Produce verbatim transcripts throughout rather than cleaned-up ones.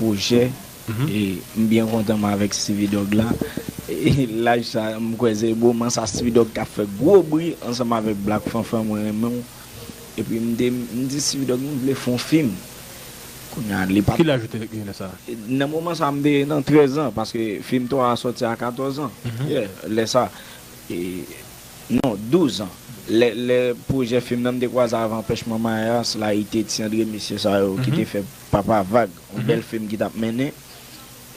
pwojè. E m byen kontan m avèk Steevie Dogg la. E laj sa, m kwè se moman sa Steevie Dogg t ap fè gwo bri ansanm avèk Black Fanfan, mwen renmen w. Epi m te, m di Steevie Dogg, m vle fè yon fim. Kounye a, li pa t Ki laj ou te gen lè sa? Nan moman sa, m te nan trèz an, paske fim twa a sòti a katòz an. Yeah, lè sa. E, non, douz an. Lè, lè pwojè fim nan, m te kwaze avè Anpèchman Mayas, Layite, Ti André, mesye sa yo ki te fè Papa Vag, yon bèl fim ki t ap mennen.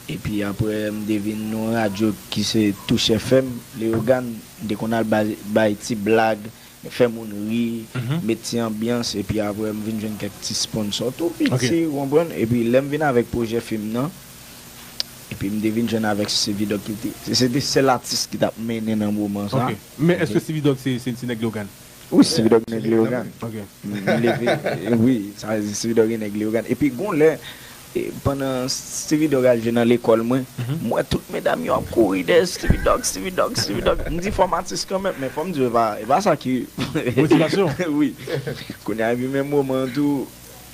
Epi apre, m te vin nan yon radyo ki se Touch F M, Leyogàn, m te konn al bay, bay ti blag, fè moun ri, met ti anbyans, epi apre m vin jwenn kèk ti sponsò tou piti, ou konprann? Epi lè m vin avèk pwojè fim nan, epi m te vin jwenn avèk Steevie Dogg ki te, se, se te sèl atis ki t ap mennen nan moman sa. Ok. Men èske Steevie Dogg se, se, se nèg Leyogàn? Wi, Steevie Dogg nèg Leyogàn. Ok. M leve, wi, sa vle di Steevie Dogg e nèg Leyogàn. Epi gon lè, e, pandan Steevie Dogg al jwe nan lekòl mwen, m wè tout medam yo ap kouri dèyè Steevie Dogg, Steevie Dogg, Steevie Dogg. M di fò m atis kanmenm, men fò m di yo e pa, e pa sa ki Motivasyon. Wi. Kounye a, epi menm moman an tou,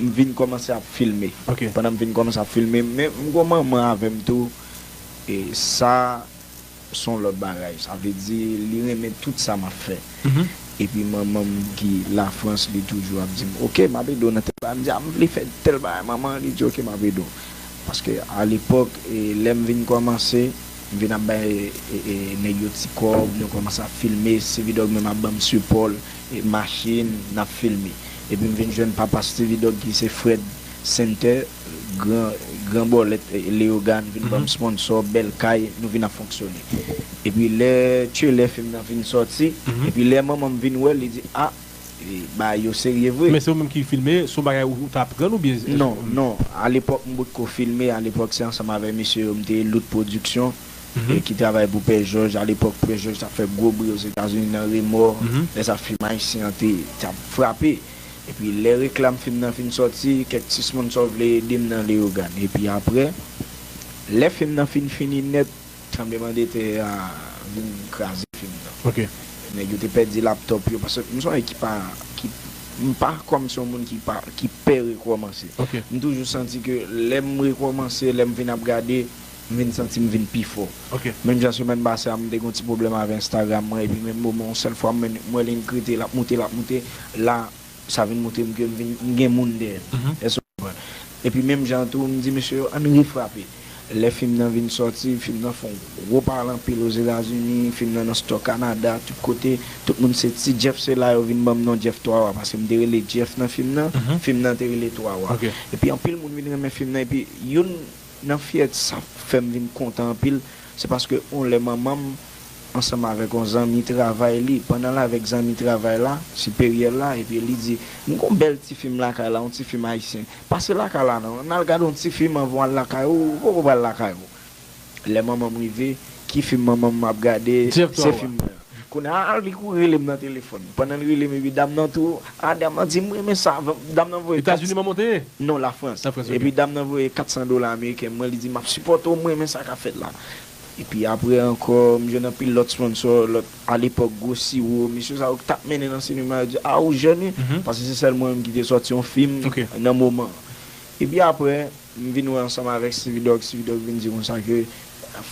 m vin kòmanse ap filme. Ok. Pandan m vin kòmanse ap filme, men m gon manman avè m tou, e sa, se yon lòt bagay. Sa vle di, li renmen tout sa m ap fè. Epi manman m ki Lafrans, li toujou ap di m, "Ok, m ap ede w nan tèl bagay." M di, "A, m vle fè tèl bagay, manman." Li di, "Ok, m ap ede w." Paske alepòk, e, lè m vin kòmanse, m vin ap bay, e, e, nèg yo ti kòb, nou kòmanse ap filme, Steevie Dogg menm ap ban m sipò l, e, machin, n ap filme. Epi m vin jwenn papa Steevie Dogg ki se Fred Center, gran, gran bòlèt, e, Leyogàn, vin ban m sponsò, bèl kay, nou vin ap fonksyone. Epi lè trailer fim nan fin sòti, epi lè manman m vin wè l, li di, "A, e, bagay yo serye vre." Men se ou menm ki filme, se yon bagay ou, ou t aprann oubyen? Non, non. Alepòk, m potko filme. Alepòk, se ansanm avèk mesye yo, m te Lout Production, e, ki travay pou Pè Jòj. Alepòk, Pè Jòj t ap fè gwo bri Ozetazini nan Remò. Lè sa, fim ayisyen an te, t ap frape. Epi lè reklam fim nan fin sòti, kèk ti sponsò vle ede m nan Leyogàn. Epi apre, lè fim nan fin fini nèt, tranblemanntè a vin kraze fim nan. Ok. Nèg yo te pèdi laptòp yo, paske m se yon nèg ki pa, ki, m pa kòm se yon moun ki pa, ki pè rekòmanse. Ok. M toujou santi ke lè m rekòmanse, lè m vin ap gade, m vin santi m vin pi fò. Ok. Menm jan semèn pase a, m te gen yon ti pwoblèm avèk Instagram mwen, epi menm moman, yon sèl fwa, m wè, m wè li krete, l ap moute, l ap moute, la, sa vin montre m ke m vin, m gen moun dèyè m. Èske w konprann? Epi menm jan tou, m di mesye yo, ann refrape. Lè fim nan vin sòti, fim nan fè yon gwo pale anpil Ozetazini, fim nan nan store Kanada, tout kote, tout moun se ti Jeff, se la yo vin ban m non Jeff Twa Wa, paske m te rele Jeff nan fim nan, fim nan te rele Twa Wa. Ok. Epi anpil moun vin renmen fim nan, epi youn nan fyète sa fè m vin kontan anpil, se paske yon lè manman m ansanm avèk yon zanmi travay li, pandan l avèk zanmi travay la, siperyè l la, epi li di, "M gon bèl ti fim lakay la, yon ti fim ayisyen. Pase lakay la non, ann al gade yon ti fim anvan w al lakay ou, ou poko pral lakay ou." Lè manman m rive, ki fim manman m ap gade? Jeff Twa Wa. Se fim nan. Kounye a, li kouri rele m nan telefòn. Pandan l rele m, epi dam nan tou, a, dam nan di, "M renmen sa." Dam nan voye kat Etazini manman w te ye? Non, Lafrans. Lafrans, ok. Epi dam nan voye kat san dola ameriken. Mwen, li di, "M ap sipòte w, m renmen sa k ap fèt la." Epi apre ankò, m jwenn anpil lòt sponsò, lòt, alepòk, gwo siwo, mesye sa yo k t ap mennen nan sinema yo di, "A, ou jèn, wi." Paske se sèl mwen menm ki te sòti yon fim nan moman an. Epi apre, m vin wè ansanm avèk Steevie Dogg, Steevie Dogg vin di konsa ke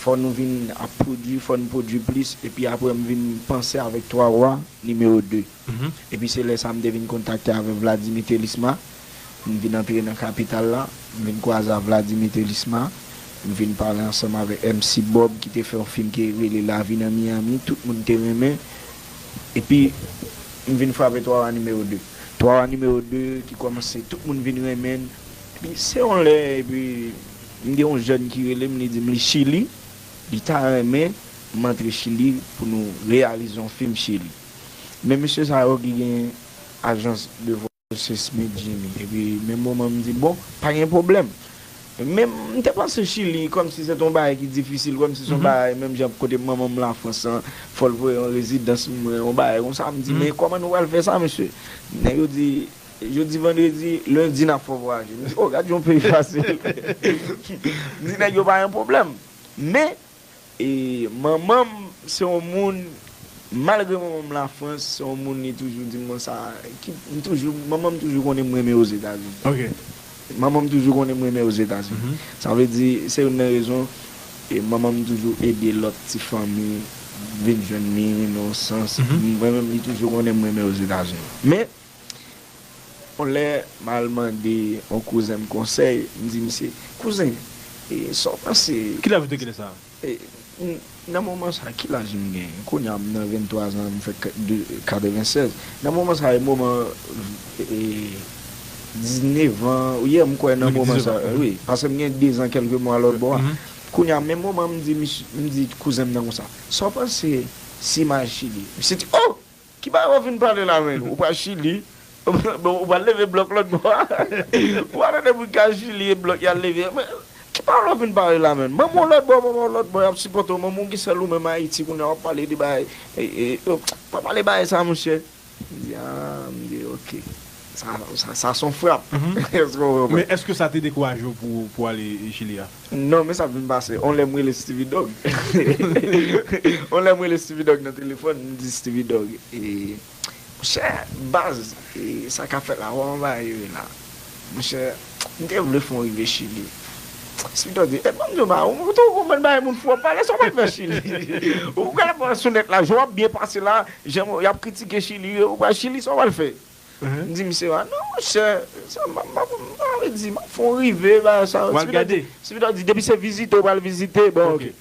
fò nou vin ap pwodui, fò nou pwodui plis, epi apre m vin panse avèk Twa Wa nimewo de. Epi se lè sa m te vin kontakte avèk Vladimir Thelisma, m vin antre nan kapital la, m vin kwaze ak Vladimir Thelisma, m vin pale ansanm avèk M C Bob ki te fè yon fim ki rele Lavi nan Miami, tout moun te renmen. Epi m vin frape Twa Wa nimewo de. Twa Wa nimewo de ki kòmanse, tout moun vin renmen l. Epi se yon lè, epi m gen yon jèn ki rele m, li di m li Chili, li ta renmen m antre Chili pou nou reyalize yon fim Chili. Men mesye sa yo ki gen ajans de vwayaj se Smith Jimmy. Epi menm moman m di, "Bon, pa gen pwoblèm." Men m te panse Chili kòmsi se te yon bagay ki difisil, kòmsi se yon bagay menm jan kote manman m Lafrans lan, fò l voye yon rezidans mwen, yon bagay konsa. M di, "Men kòman nou pral fè sa, mesye?" Nèg yo di, "Jodi vandredi, lendi n ap fè w vwayaje." M di, "O, gad yon peyi fasil." M di, "Nèg yo pa gen pwoblèm." Men, e, manman m se yon moun, malgre manman m Lafrans, se yon moun li toujou di m konsa, ki, m toujou, manman m toujou konnen m renmen Ozetazini. Ok. Manman m toujou konnen m renmen Ozetazini. Sa vle di, se youn nan rezon, e manman m toujou ede lòt ti fanmi vin jwenn li nan yon sans. Mwen menm, li toujou konnen m renmen Ozetazini. Men, yon lè, m al mande yon kouzen m konsèy, m di misye, "Kouzen, e sa w panse?" Ki laj ou te gen lè sa a? E, m, nan moman sa, ki laj m gen? Kounye a, m nan venntwa zan, m fè ka-, de, katrevensèz. Nan moman sa, e moman, e, diznèf an, wi, m kwè nan moman sa, wi, paske m gen de zan kèlke mwa lòt bò a. Kounye a, menm moman, m di, mis-, m di kouzen m nan konsa, "Sa w panse si m al Chili?" Misye di, "Oh! Ki bagay w ap vin pale la, menn? Ou pral Chili, ou pral leve blòk lòt bò a. Ou pa tande moun k al Chili e blòk y al leve. Men, ki bagay w ap vin pale la, menn? Manman w lòt bò, papa w lòt bò, y ap sipòte w. Manman w gen sèl ou menm Ayiti, kounye a w ap pale de bagay. E, e, yo, pa pale bagay sa, monchè." M di, "Ah," m di, "Ok. Sa, sa, sa se yon frap." Èske w konprann? Men èske sa te dekouraje w pou, pou ale Chili a? Non, men sa vin pase. On lè m rele Steevie Dogg. On lè m rele Steevie Dogg nan telefòn, m di, "Steevie Dogg, e, monchè, baz, e, sa k ap fèt la, w anvayi wi la. Monchè, m te vle fè w rive Chili." Steevie Dogg di, "E, ban m di w, ba, ou tou konprann bagay moun fou ap pale, sa w pral fè Chili? Ou gade sou nèt la, jan w ap byen pase la, jan y ap kritike Chili, ou pral Chili, sa w pral fè?" M di misye, "Ah, non, monchè, sa, m, m, m, m pa vle di, m ap fè w rive, bagay sa yo." Steevie Dogg di, depi se vizite, w pral vizite, bon, ok.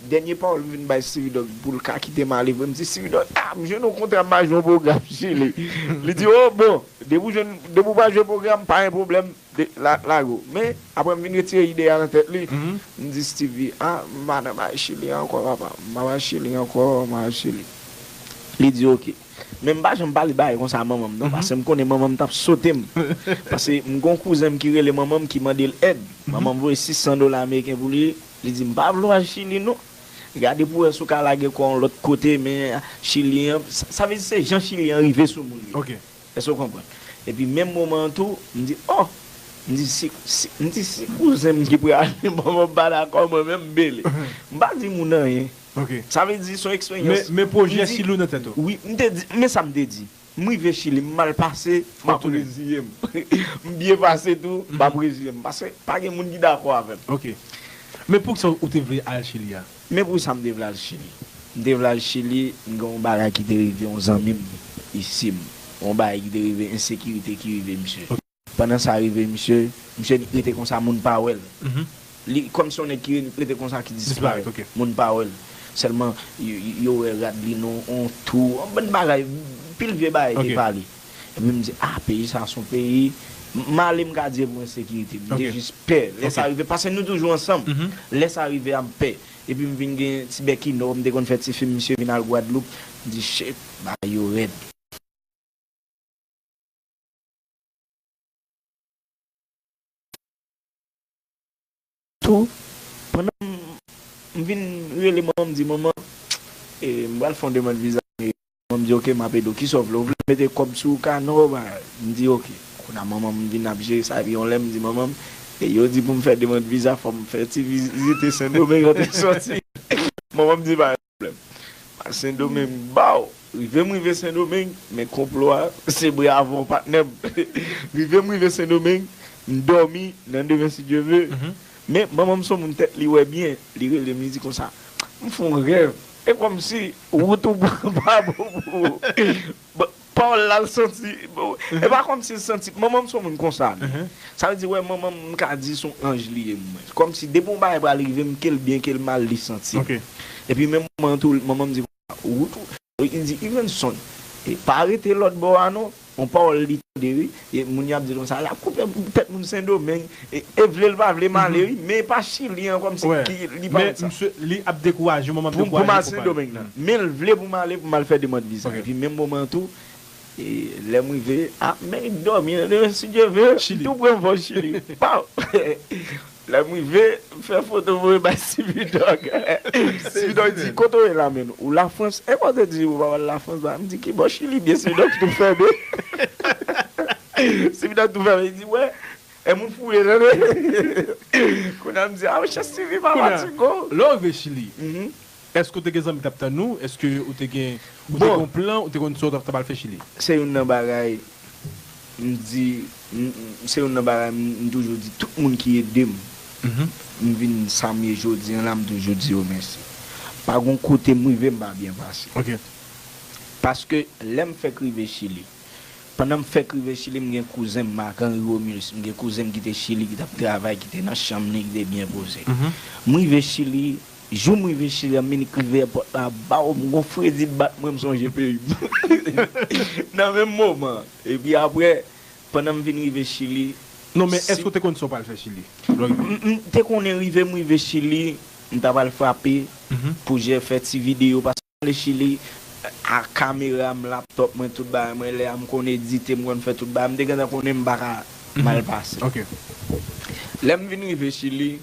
Dènye pawòl m vin bay Steevie Dogg pou l ka kite m ale vre, m di, "Steevie Dogg, ah, m jwenn yon kontra, m pa jwenn yon pwogram Chili." Li di, "Oh, bon, depi w jwenn, depi w pa jwenn pwogram, pa gen pwoblèm, de, la, lage w." Men, apre m vin retire ide a nan tèt li, m di, "Steevie, ah, m pa nan bagay Chili ankò, papa. M pa pral Chili ankò, m pa pral Chili." Li di, "Ok." Men m pa janm pale bagay konsa a manman m, non, paske m konnen manman m t ap sote m. Paske m gen yon kouzen m ki rele manman m, ki mande l èd. Manman m voye sis san dola ameriken pou li. Li di, "M pa vle w al Chili, non. Gade pou w wè si w ka lage kò w yon lòt kote, men Chili an, sa, sa vle di se jan Chili an rive sou moun yo." Èske w konprann? Epi menm moman an tou, m di, "Oh!" M di, "Si, si, m di, si kouzen m ki prale, manman m pa dakò, mwen menm m bele." M pa di moun anyen. Sa vle di, se yon eksperyans. Men, men pwojè Chili w nan tèt ou? Wi, m te di, men sa m te di. M rive Chili, m mal pase, m ap reziye m. M byen pase tou, m ap reziye m. Paske pa gen moun ki dakò avè m. Men poukisa ou te vle al Chili a? Men poukisa m te vle al Chili? M te vle al Chili, m gen yon bagay ki te rive yon zanmi m isi m. Yon bagay ki te rive, ensekirite ki rive misye. Pandan sa rive misye, misye rete konsa, moun pa wè l. Li kòmsi yon nèg ki rete konsa, ki disparèt. Moun pa wè l. Sèlman, yo, yo, yo wè rad li nan yon tou, yon bann bagay, pil vye bagay te pale. Epi m di, "Ah, peyi sa se yon peyi." M, m ale, m ka di e pou ensekirite. M te jis pè. Lè sa rive, paske nou toujou ansanm. Lè sa rive a, m pè. Epi m vin gen ti bèk inò, m te konn fè ti fim, misye vin al Gwadloup. M di, "Shit, bagay yo rèd." Tou, pandan m, m vin rele manman m, m di, "Manman, e, m pral fè yon demann viza." Manman m di, "Ok, m ap ede w. Kisa w vle? Ou vle mete kòb sou kano?" M di, "Ok." Kounye a manman m vin ap jere sa, epi yon lè m di manman m, "E yo di pou m fè demann viza, fò m fè ti vizite Sendomeng antre sòti." Manman m di, "Pa gen pwoblèm." Sendomeng, baw! Rive m rive Sendomeng, men konplo a, se bravo patnè m. Rive m rive Sendomeng, m dòmi nan demen si Dye ve. Men manman m se yon moun tèt li wè byen, li rele m, li di konsa, "M fè yon rèv, e kòmsi wout ou pa bon pou ou." Bon, pawòl la l santi, bon, e pa kòmsi l santi, manman m se yon moun konsa li. Sa vle di, wè, manman m, m ka di se yon anj li ye mwen. Kòmsi depi yon bagay pral rive m, ke l byen, ke l mal, li santi. Epi menm moman an tou, manman m di, "Wout ou," li di, "Ivenson, e pa rete lòt bò a non." Yon pawòl li tande, wi. E moun yo ap di l konsa, "L ap koupe tèt moun Sendomeng." E, e vle l pa vle, m ale, wi. Men e pa Chili an kòmsi ki li parèt sa. Misye, li ap dekouraje, manman ap dekouraje pou m al Sendomeng nan. Men l vle pou m ale, pou m al fè demann viza. Epi menm moman an tou, e lè m rive, a, men dòmi nan demen si Dye ve, m tou pran vòl Chili. Paw! Lè m rive, m fè foto voye bay Steevie Dogg. Steevie Dogg di, "Kote w ye la menm? Ou Lafrans?" E kote di ou pa al Lafrans ba? M di, "Ki bò Chili byen?" Steevie Dogg tou fèmen. Steevie Dogg tou fèmen. Li di, "Wè, e moun fou ye tande." Kounye a m di, "A, monchè Steevie pa fatige w." Lè w rive Chili, èske w te gen zanmi k t ap tann ou? Èske ou te gen, ou te gen yon plan? Ou te konn sa w t ap, t ap al fè Chili? Se youn nan bagay m di, m, m, se youn nan bagay m, m toujou di tout moun ki ede m. M vin sa m ye jodi an la, m toujou di yo mèsi. Pa gon kote m rive, m pa byen pase. Ok. Paske lè m fèk rive Chili, pandan m fèk rive Chili, m gen kouzen m, Marc Henry Romulus, m gen kouzen m ki te Chili, ki t ap travay, ki te nan chanm li, ki te byen poze. M rive Chili, jou m rive Chili an, m rive èpòt la, baw, m gon fredi t bat mwen, m sonje peyi m. Nan menm moman. Epi apre, pandan m vin rive Chili, Non, men èske w te konn sa w pral fè Chili? Lè w rive? M, m te konnen rive m rive Chili, m ta pral frape pou je fè ti videyo, paske m ale Chili, a kamera m, laptop mwen, tout bagay mwen, lè a m konn edite, m konn fè tout bagay, m te gentan konnen m pa ka mal pase. Ok. Lè m vin rive Chili,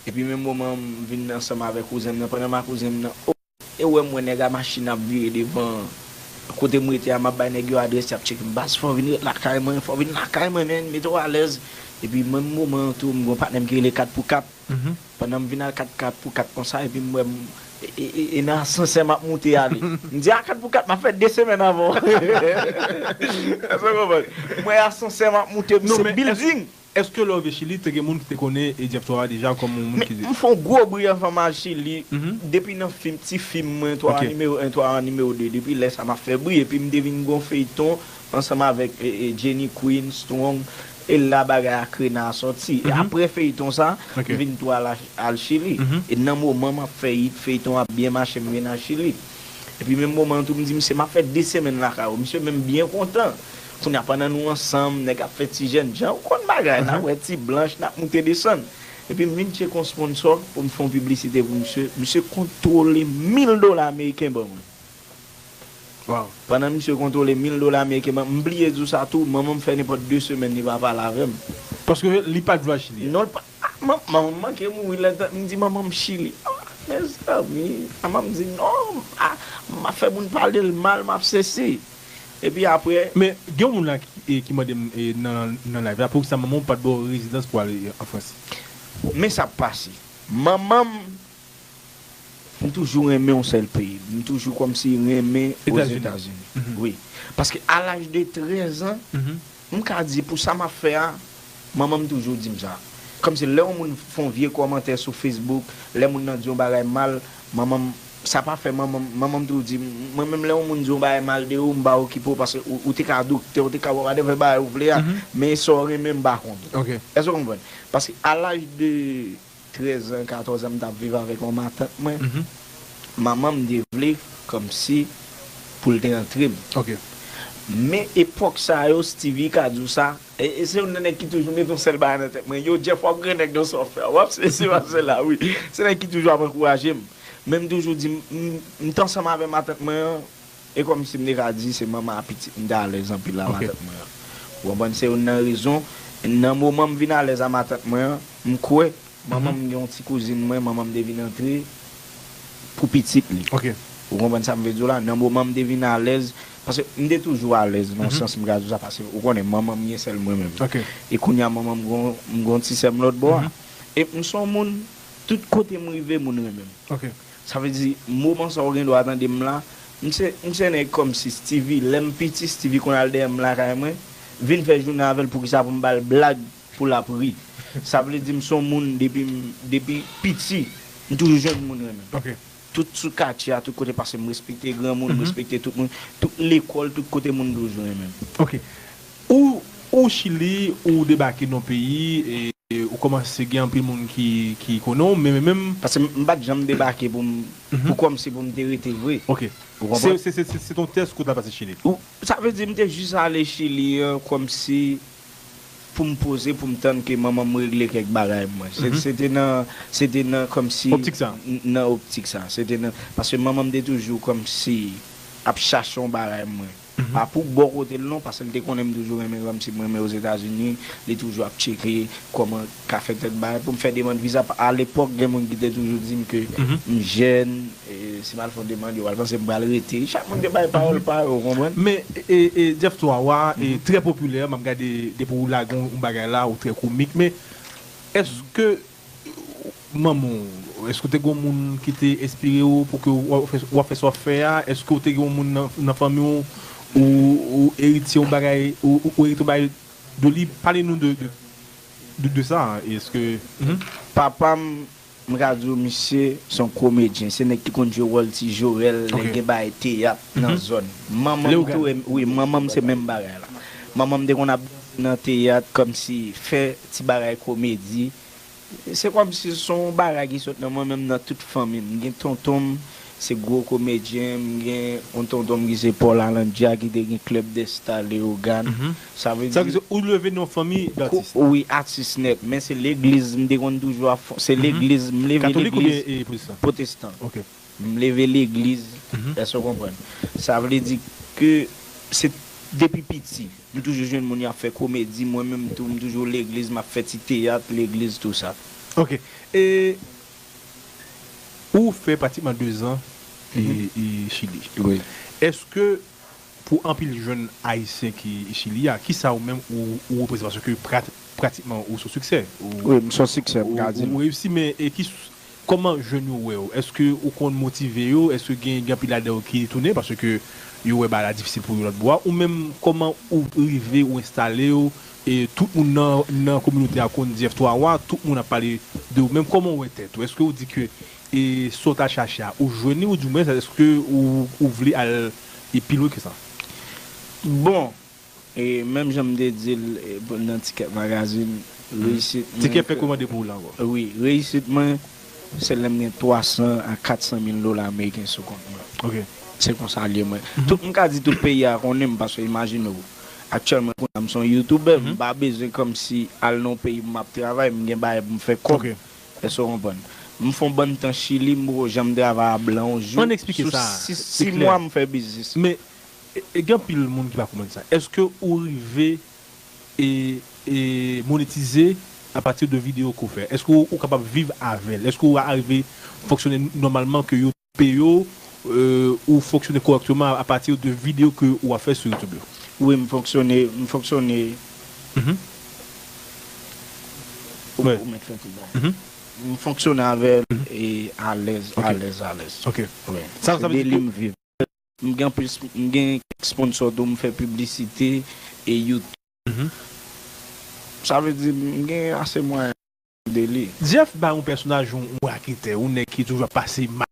epi menm moman m vin ansanm avèk kouzen m nan, pandan m a kouzen m nan, e wè m wè nèg a machin ap vire devan kote m rete a, m ap bay nèg yo adrès, y ap tcheke m, baz, fò w vin ret lakay mwen, fò w vin lakay mwen, men, mete w alèz. Epi menm moman an tou, m gon patnè m ki rele kat pou kat. Pandan m vin al kat, kat pou kat konsa, epi m wè m, e, e, e, e nan asansè m ap moute ale. M di, a, kat pou kat, m ap fè de semèn avè w. Èske w konprann? M wè asansè m ap moute, m se building. Èske lè w rive Chili, te gen moun ki te konnen e Jeff Thora deja kòm yon moun ki. M fè yon gwo bri anvan m al Chili. Depi nan fim, ti fim mwen, Thora nimewo en, Thora nimewo de. Depi lè sa, m ap fè bri. Epi m te vin gon feyton ansanm avèk e, e, Jenny Queen, Strong. E la bagay a Krena a sòti. E apre feyton sa, m vin tou al, al Chili. E nan moman m ap fè it, feyton ap byen mache, m vin al Chili. Epi menm moman an tou, m di misye, m ap fè de semèn lakay ou. Misye menm byen kontan. Kounye a, pandan nou ansanm, nèg ap fè ti jènjan, ou konn bagay, n ap wè ti blanch, n ap moute desann. Epi m vin tcheke yon sponsò pou m fè yon piblisite pou misye. Misye kontwole mil dola ameriken ban mwen. Wow. Pandan misye kontwole mil dola ameriken ban m, m bliye di w sa tou, manman m fè nenpòt de semèn li pa pale avè m. Paske li pa t vle al Chili. Non, li pa, a, man, manman m manke mouri lè m di manman m Chili. A, mezanmi, manman m di non, a, m ap fè moun pale l mal, m ap sesi. Epi apre. Men, gen yon moun la ki, e, ki mande m e, nan, nan live la, poukisa manman w pa t ba w rezidans pou ale an Frans? Men sa k pase. Manman m, m toujou renmen yon sèl peyi. M toujou kòmsi renmen Ozetazini. Wi. Paske a laj de trèz an, m ka di pou sa m ap fè a, manman m toujou di m sa. Kòmsi lè yon moun fè yon vye kòmantè sou Facebook, lè moun nan di yon bagay mal, manman m, sa pa fè manman m, manman m toujou di m, mwen menm lè yon moun di yon bagay mal de ou, m pa okipe w paske ou, ou te ka doktè, ou te ka whatever bagay ou vle a, men sa w renmen m pa konn ou. Èske w konprann? Paske a laj de trèz an, katòz an, m t ap viv avèk yon matant mwen. Manman m te vle kòmsi pou l te antre m. Men epòk sa yo, Steevie ka di w sa, e, e se youn nan nèg ki toujou mete yon sèl bagay nan tèt mwen, yo, Jeff, w ap grannèg nan sa w ap fè a, w ap sesi, w ap sela, wi. Se nèg ki toujou ap ankouraje m. Men m toujou di, m, m, m t ansanm avè matant mwen an, e kòmsi m te ka di se manman a pitit m te alèz anpil a matant mwen an. Ou konprann? Se youn nan rezon, nan moman m vin alèz a matant mwen an, m kwè manman m gen yon ti kouzin mwen, manman m te vin antre pou pitit li. Ou konprann sa m vle di w la? Nan moman m te vin alèz, paske m te toujou alèz nan sans m ka di w sa, paske ou konnen manman m gen sèl mwen menm. E kounye a manman m gon, m gon ti sè m lòt bò a. E m se yon moun, tout kote m rive, moun renmen m. Sa vle di, moman sa w gen dwa tande m la, m se, m se nèg kòmsi Steevie, lè m piti, Steevie konn al dèyè m lakay mwen, vin fè jounen avè l, poukisa pou m ba l blag pou l ap ri. Sa vle di m se yon moun depi m, depi piti, m toujou jwenn moun renmen m. Tout sou katye a, tout kote pase m respekte granmoun, m respekte tout moun, tout lekòl, tout kote moun toujou renmen m. Ou, ou Chili, ou debake nan yon peyi, e, e ou kòmanse gen anpil moun ki, ki konnen w, men, men menm. Paske m, m pa t janm debake pou m, pou kòmsi pou m te rete vre. Ou konprann? Se, se, se, se, se t on tès kote w pase Chili. Ou, sa vle di m te jis ale Chili an kòmsi pou m poze, pou m tann ke manman m regle kèk bagay mwen. Se, se te nan, se te nan kòmsi. Optik sa. N-, nan optik sa. Se te nan, paske manman m te toujou kòmsi ap chache yon bagay mwen. Pa pou bò kote l non, paske l te konnen m toujou renmen kòmsi m renmen Ozetazini, li toujou ap tcheke kòman ka fè tèt bagay pou m fè demann viza. A lepòk, gen moun ki te toujou di m ke m jèn, e, si m al fè yon demann, yo pral panse m pral rete. Chak moun te bay pawòl pa yo, ou konprann? Men, e, e, Jeff Thora, e, trè popilè, m ap gade depi w lage yon, yon bagay la, ou trè komik, men èske manman w, èske w te gen yon moun ki te enspire w pou ke w ap fè, w ap fè sa w ap fè a? Èske w te gen yon moun nan, nan fanmi w, ou, ou eritye yon bagay, ou, ou, ou eritye yon bagay de li. Pale nou de, de, de, de sa, eske... Mhm. Papa m, m ka di w, misye se yon komedyen. Se nèg ki konn jwe wòl ti Jorèl, lè gen bagay teyat nan zòn. Manman m tou, wi, manman m se menm bagay la. Manman m te konn ap nan teyat, kòmsi fè ti bagay komedi. Se kòmsi se yon bagay ki sot nan mwen menm, nan tout fanmi m. M gen tonton m, se gwo komedyen, m gen yon tonton m ki se Paul Alandja ki te gen Club des Stars Leyogàn. Mhm. Sa vle di, ou leve nan yon fanmi datis? Wi, atis nèt, men se legliz m te konn toujou ap fon-, se legliz, m leve legliz. Katolik oubyen, e, pwotestan? Pwotestan. Ok. M leve legliz, èske w konprann? Sa vle di ke se depi piti, m toujou jwenn moun y ap fè komedi, mwen menm tou, m toujou legliz, m ap fè ti teyat, legliz, tou sa. Ok. E ou fè pratikman dezan e, e Chili. Wi. Èske pou anpil jèn ayisyen ki Chili a, kisa ou menm ou, ou reprezante? Paske prat-, pratikman ou se yon siksè. Ou, wi, m se yon siksè, m ka di. Ou reyisi, men e ki, kòman jèn yo wè w? Èske ou konn motive yo? Èske gen, gen anpil ladan yo ki tounen paske yo wè bagay la difisil pou yo lòt bò a? Ou menm, kòman ou rive, ou enstale w, e tout moun nan, nan kominote a konn di F twa Wa, tout moun ap pale de ou. Menm kòman ou wè tèt ou? Èske ou di ke e sa w t al chache a, ou jwenn li, oudimwens, èske ou, ou vle al e pi lwen ke sa? Bon, e menm jan m te di l, e, nan Tikèt Magazine, reyisit mwen... Tikèt fèk remande pou ou la ankò. Wi, reyisit mwen, se lè m gen twa san a kat san mil dola ameriken sou kont mwen. Ok. Se konsa l ye mwen. Mhm. Tout, m ka di tout peyi a konnen m, paske imajine w, aktyèlman, kounye a m se yon youtubè, m pa bezwen kòmsi al nan yon peyi pou m ap travay, m gen bagay pou m fè kòb. Ok. Èske w konprann? M fè yon bann tan Chili, m poko janm travay a blan yon jou. Ann eksplike sa, sis, sis mwa m fè biznis. Men, e, e, gen anpil moun ki pa konprann sa. Èske ou rive e, e monetize apati de videyo ke w fè? Èske ou, ou kapab viv avè l? Èske ou arive fonksyone nòmalman ke yo peye w, e, ou fonksyone kòrèkteman apati de videyo ke ou ap fè sou YouTube yo? Wi, m fonksyone, m fonksyone. Mhm. Ou, ou mèt fè tout bagay. Mhm. M fonksyone avè l e alèz, alèz, alèz. Ok. Wi. Sa, sa vle di ke m viv. M gen anpil sp-, m gen kèk sponsò tou, m fè piblisite e YouTube. Mhm. Sa vle di, m gen ase mwayen de li. Jeff ba yon pèsonaj, yon, yon raketè, yon nèg ki toujou ap pase mal.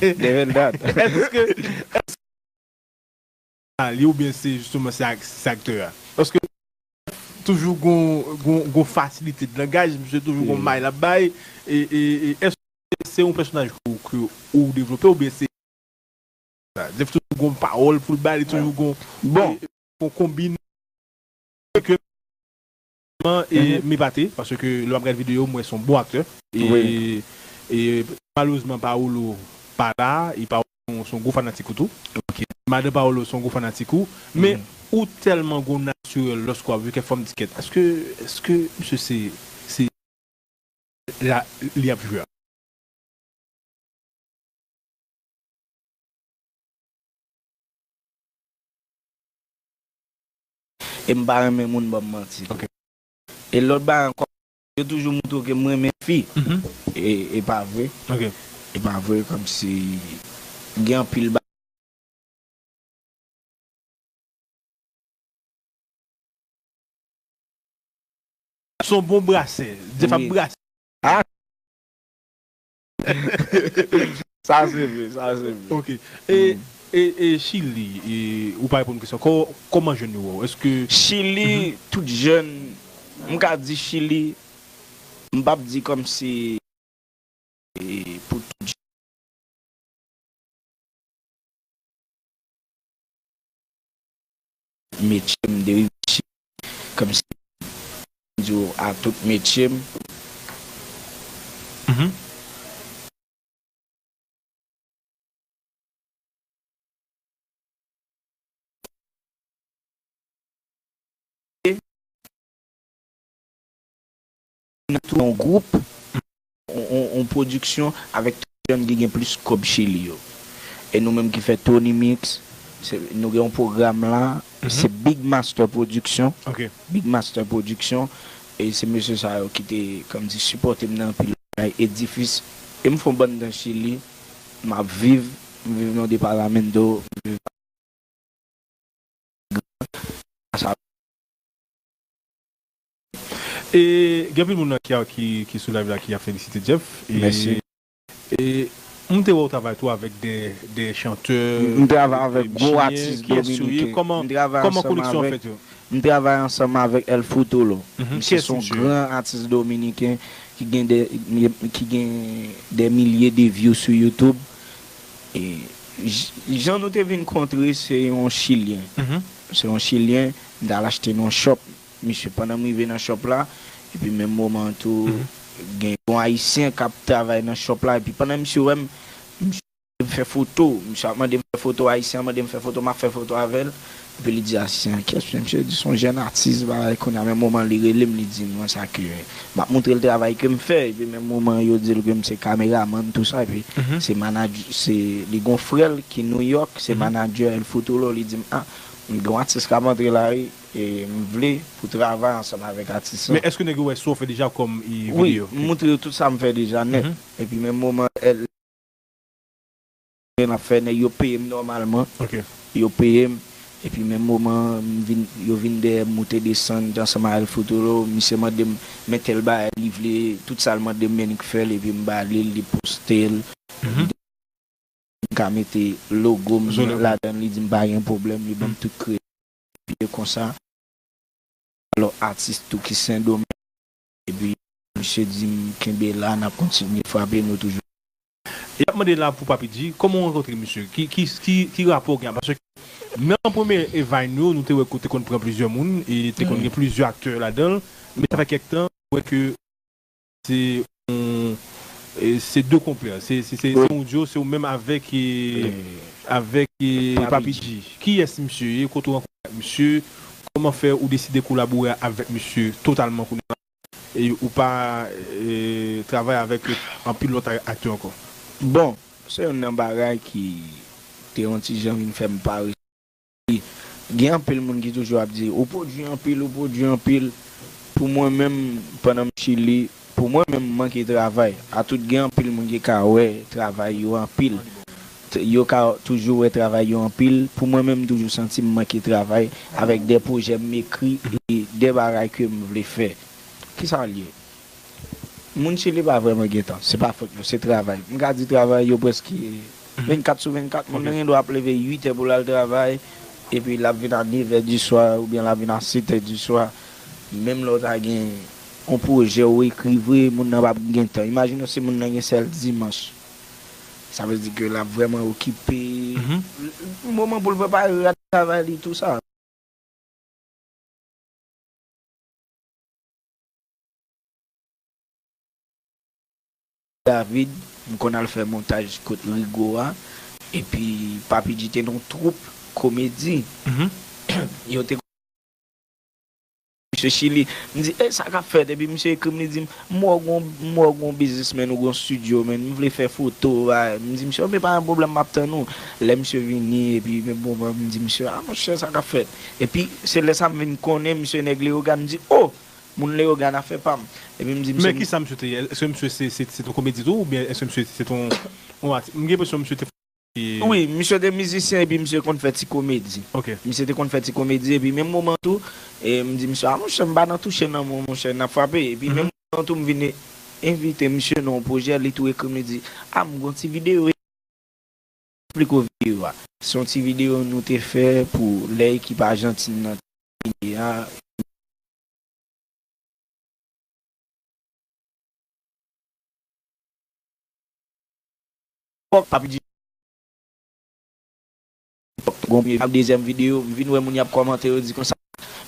Devil dat. Èske, èske li oubyen se jisteman se ak-, se aktè a? Paske toujou gon, gon, gon fasilite de langaj, misye toujou gon may l ap bay, e, e, e èske se yon pèsonaj ke, ke ou devlope oubyen se Jeff toujou gon pawòl pou l bay, li toujou gon, bon, e, gon konbin ke, e, m epate, paske lè m ap gade videyo, m wè se yon bon aktè. E, e malerezman, Paolo pa la, e Paolo se yon, se yon gwo fanatik ou tou. Ok. Madan Paolo se yon gwo fanatik ou. Men, ou tèlman gon natirèl lòske w ap jwe kèk fòm tikèt. Èske, èske misye se, se la, li ap jwe a. E m pa renmen moun ban m manti. Ok. E lòt bagay ankò, yo toujou montre w ke m renmen fi. Mhm. E, e pa vre. Ok. E pa vre, kòmsi gen anpil bagay. Se yon bon brasè. Jeff ap brase. Ah. Sa se vre, sa se vre. Ok. E, e, e Chili, e, ou pa reponn kesyon. Kò-, kòman jèn yo wè w? Èske Chili, tout jèn, m ka di Chili, m p ap di kòmsi e pou tout jan. Metye m de rive Chili, kòmsi m di w a tout metye m. Mhm. Nan tou yon gwoup, yon, yon, yon pwodiksyon avèk tout jèn ki gen plis kòb Chili yo. E nou menm ki fè Tony Mix, se, nou gen yon pwogram la, se Big Master Production. Ok. Big Master Production. E se mesye sa yo ki te, kòmsi, sipòte m nan anpil bagay, Edifis. E m fè yon bann tan Chili, m ap viv, m viv nan departamento, m viv E gen anpil moun nan ki, ki, ki sou live la ki ap felisite Jeff. E, Mèsi. E m te wè w travay tou avèk de, de chantè, m travay avèk gwo atis dominiken. Kiyès yo ye? Kòman, kòman koneksyon an fèt yo? M travay ansanm avèk El Futuro. Misye se yon gran atis dominiken ki gen de, ki gen de milye de view sou YouTube. E j-, jan nou te vin kontre, se yon chilyen. Se yon chilyen, m t al achte nan yon shop. Misye, pandan m rive nan shop la, epi menm moman an tou, gen yon ayisyen k ap travay nan shop la, epi pandan misye wè m, misye mande m fè foto, misye ap mande m fè foto, ayisyen an mande m fè foto, m ap fè foto avè l, epi li di ayisyen an kiyès, misye di se yon jèn atis, bagay, kounye a menm moman li rele m, li di m konsa ke m ap montre l travay ke m fè, epi menm moman yo di l ke m se kameramann, tou sa, epi se manadjè, se, li gen yon frè l ki New York, se manadjè El Futuro, li di m, a, m gen yon atis k ap antre la, wi. E m vle pou travay ansanm avèk atis lan. Men èske nèg yo wè sa w fè deja kòm, e, videyo? Wi, m montre yo tout sa m fè deja nèt. Epi menm moman, èl, n ap fè, nèg yo peye m nòmalman. Yo peye m. Epi menm moman, m vin, yo vin dèyè m, moute desann ansanm ak El Futuro. Misye mande m, men tèl bagay li vle, tout sa l mande m, men li k fè l, epi m ba li l, li poste l. M ka mete logo m ladan l, li di m pa gen pwoblèm, li ban m tout kredi. Epi e konsa, alò atis tou ki Sendomeng, epi misye di m kenbe la, n ap kontinye frape, nou toujou. E ap mande la pou Papi G, kòman w rankontre misye? Ki, ki, ki, ki rapò w gen? Paske nan premye Vine yo, nou te wè ke w te konn pran plizyè moun, e te konn gen plizyè aktè ladan l, men sa fè kèk tan, nou wè ke se yon, e, se de konpè. Se, se, se, se yon duo, se ou menm avèk, e, avèk, e, Papi G. Kiyès misye ye? Kote w rankontre ak misye? Kòman fè ou deside kolabore avèk misye totalman kounye a? E ou pa, e, travay avèk anpil lòt a-, aktè ankò? Bon, se youn nan bagay ki te yon ti jan vin fè m pa Gen anpil moun ki toujou ap di, ou pwodui anpil, ou pwodui anpil. Pou mwen menm, pandan m Chili, pou mwen menm, m manke travay. A tout gen anpil moun ki ka wè travay yo anpil. T-, yo ka toujou wè travay yo anpil. Pou mwen menm, m toujou santi m manke travay avèk de pwojè m ekri e de bagay ke m vle fè. Kisa l ye? Moun Chili pa vrèman gen tan. Se pa fòt yo, se travay. M ka di travay yo prèske vennkat sou vennkat. Moun nan gen dwa ap leve uit è pou l al travay, epi l ap vin a nèf è di swa, oubyen l ap vin a sèt è di swa. Menm lè w ta gen yon pwojè w ekri vre, moun nan p ap gen tan. Imajine w si moun nan gen sèl dimanch. Sa vle di ke l ap vrèman okipe. Moman pou l prepare rad travay li, tou sa. David, m konn al fè montaj kot Rigo a, epi Papi G te nan yon twoup komedi. Yo te Misye Chili. M di, e sa k ap fèt? Epi misye ekri m, li di m, m wè w gon, m wè w gon biznismenn, ou gon estidyo, menn, m vle fè foto, bagay. M di misye, oke, pa gen pwoblèm, m ap tann ou. Lè misye vini, epi menm moman, m di misye, a monchè, sa k ap fèt? Epi se lè sa m vin konnen misye nèg Leyogàn, m di, o! Moun Leyogàn, afè pa m. Epi m di misye. Men kisa misye te ye? Èske misye se, se, se te yon komedi tou, oubyen èske misye se te yon, yon atis? M gen enpresyon misye te fè. Wi, misye te mizisyen epi misye konn fè ti komedi. Misye te konn fè ti komedi epi menm moman tou, e, m di misye, a monchè, m pa nan touche nan mwen, monchè, n ap frape. Epi menm moman tou, m vin envite misye nan yon pwojè, li tou ekri m, li di, a, m gon ti videyo. Eksplike w videyo a. Se yon ti videyo nou te fè pou lè ekip Ajantin nan te vini a. Fòk Papi G. Gon premye, dezyèm videyo, m vin wè moun y ap kòmante, yo di konsa,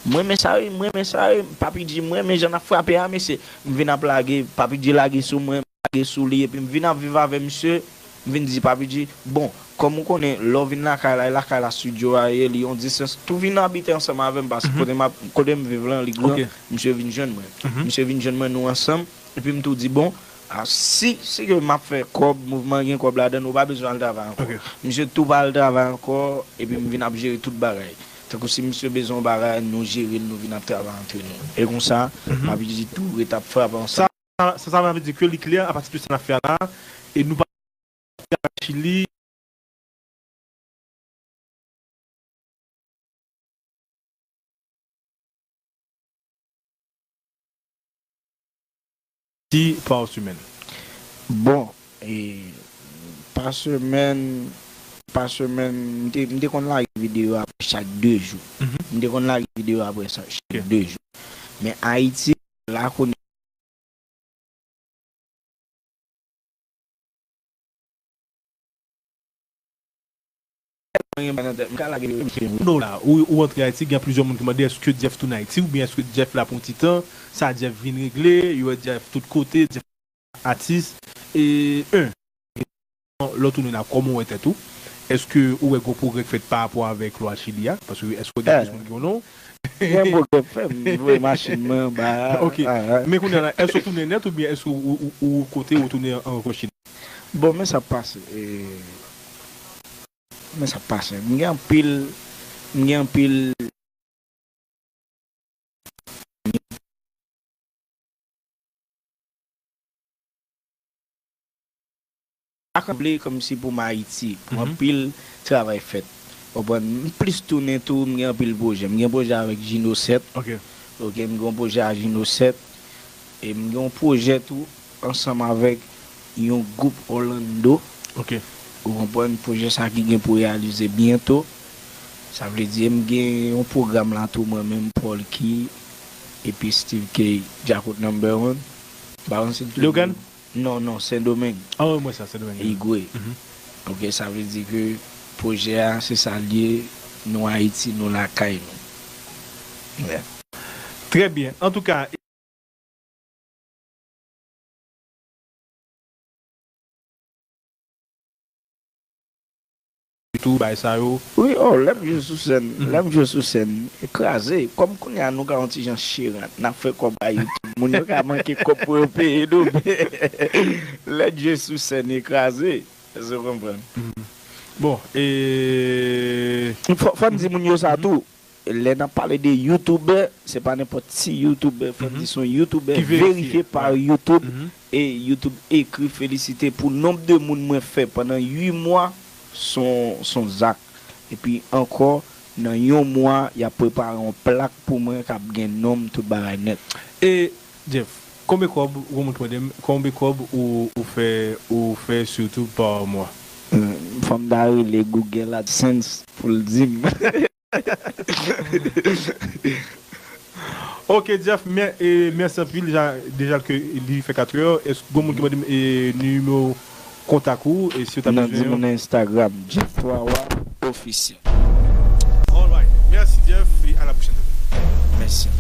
mwen renmen sa wi, mwen renmen sa wi, Papi G, mwen renmen jan n ap frape a, mesye. M vin ap lage, Papi G lage sou mwen, m lage sou li, epi m vin ap viv avè misye. M vin di Papi G, bon, kòm ou konnen, lè w vin lakay la, e lakay la estidyo a ye, li yon distans, tou vin abite ansanm avè m, paske kote m ap, kote m viv lan, li gran, misye vin jwenn mwen. Misye vin jwenn mwen, nou ansanm, epi m tou di, bon, a, si, si ke m ap fè kòb, mouvman gen kòb ladan l, ou pa bezwen al travay ankò. Misye tou pa al travay ankò, epi m vin ap jere tout bagay. Tankou si misye bezwen yon bagay, nou jere l, nou vin ap travay antre nou. E konsa, Papi G tou ret ap frape ansanm. Sa, sa, sa vle di ke li klè apati de sa n ap fè a la, e nou pa Chili. Ayiti pa semèn? Bon, e, pa semèn, pa semèn, m te, m te konn lage videyo apre chak de jou. M te konn lage videyo apre sa, chak de jou. Men Ayiti, la kounye Mwen gen bagay nan tèt, m ka lage l, mesye. Kounye a la, ou, ou antre Ayiti, gen plizyè moun ki mande, èske Jeff tounen Ayiti, oubyen èske Jeff la pou yon ti tan, sa Jeff vin regle, yo wè Jeff tout kote, Jeff atis, e, en, lè w tounen la, kòman w wè tèt ou? Èske ou wè gwo pwogrè k fèt pa rapò avèk lwa Chili a? Paske èske w gen plis moun ki konnen w? Gen pwogrè k fèt, m voye machin mwen anba. Ok. Men kounye a la, èske w tounen nèt oubyen èske ou, ou, ou kote ou tounen ankò Chili? Bon, men sa k pase. E, men sa k pase. M gen anpil, m gen anpil akanble kòmsi pou m Ayiti, pou anpil travay fèt. Konprann? M plis tounen tou, m gen anpil pwojè. M gen pwojè avèk Jino sèt. Ok, m gen yon pwojè a Jino sèt. E m gen yon pwojè tou ansanm avèk yon gwoup Orlando. Ok. Ou konprann, pwojè sa ki gen pou reyalize byento. Sa vle di, m gen yon pwogram la tou, mwen menm, Paul Key, epi Steve K, Djakout Number One. Baron Siltou. Leogane? Non, non, Sendomeng. Ah, wi, mwen sa, Sendomeng. Igwe. Ok, sa vle di ke pwojè a, se sa l ye, nou Ayiti, nou lakay nou. Yeah. Trè byen. Antouka, tou, bay sa yo. Wi, oh, lè m jwe sou sèn, lè m jwe sou sèn, kraze. Kòm kounye a nou ka yon ti jan cherat, n ap fè kòb a YouTube. Moun yo ka manke kòb pou yo peye nou, men lè n jwe sou sèn, e kraze. Èske w konprann? Bon, e fò, fò n di moun yo sa tou. Lè n ap pale de youtubè, se pa nenpòt ti youtubè, fò n di se yon youtubè verifye pa YouTube, e YouTube ekri felisite pou nonb de moun mwen fè pandan uit mwa, se yon, se yon zak. Epi ankò, nan yon mwa, y ap prepare yon plak pou mwen k ap gen non m, tout bagay nèt. E, Jeff, konbyen kòb, ou konn mande m, konbyen kòb ou, ou fè, ou fè sou YouTube pa mwa? Fò m ta rele Google AdSense pou l di m. Ok, Jeff, mè, e, mèsi anpil. Deja, deja ke li fè katrè. Èske gon moun ki mande m, e, nimewo kontak ou, e si yo ta bezwen? Nan, di m nan Instagram, Jeff Wawa Officiel. Alright. Mèsi, Jeff, e a la pwochèn. Mèsi.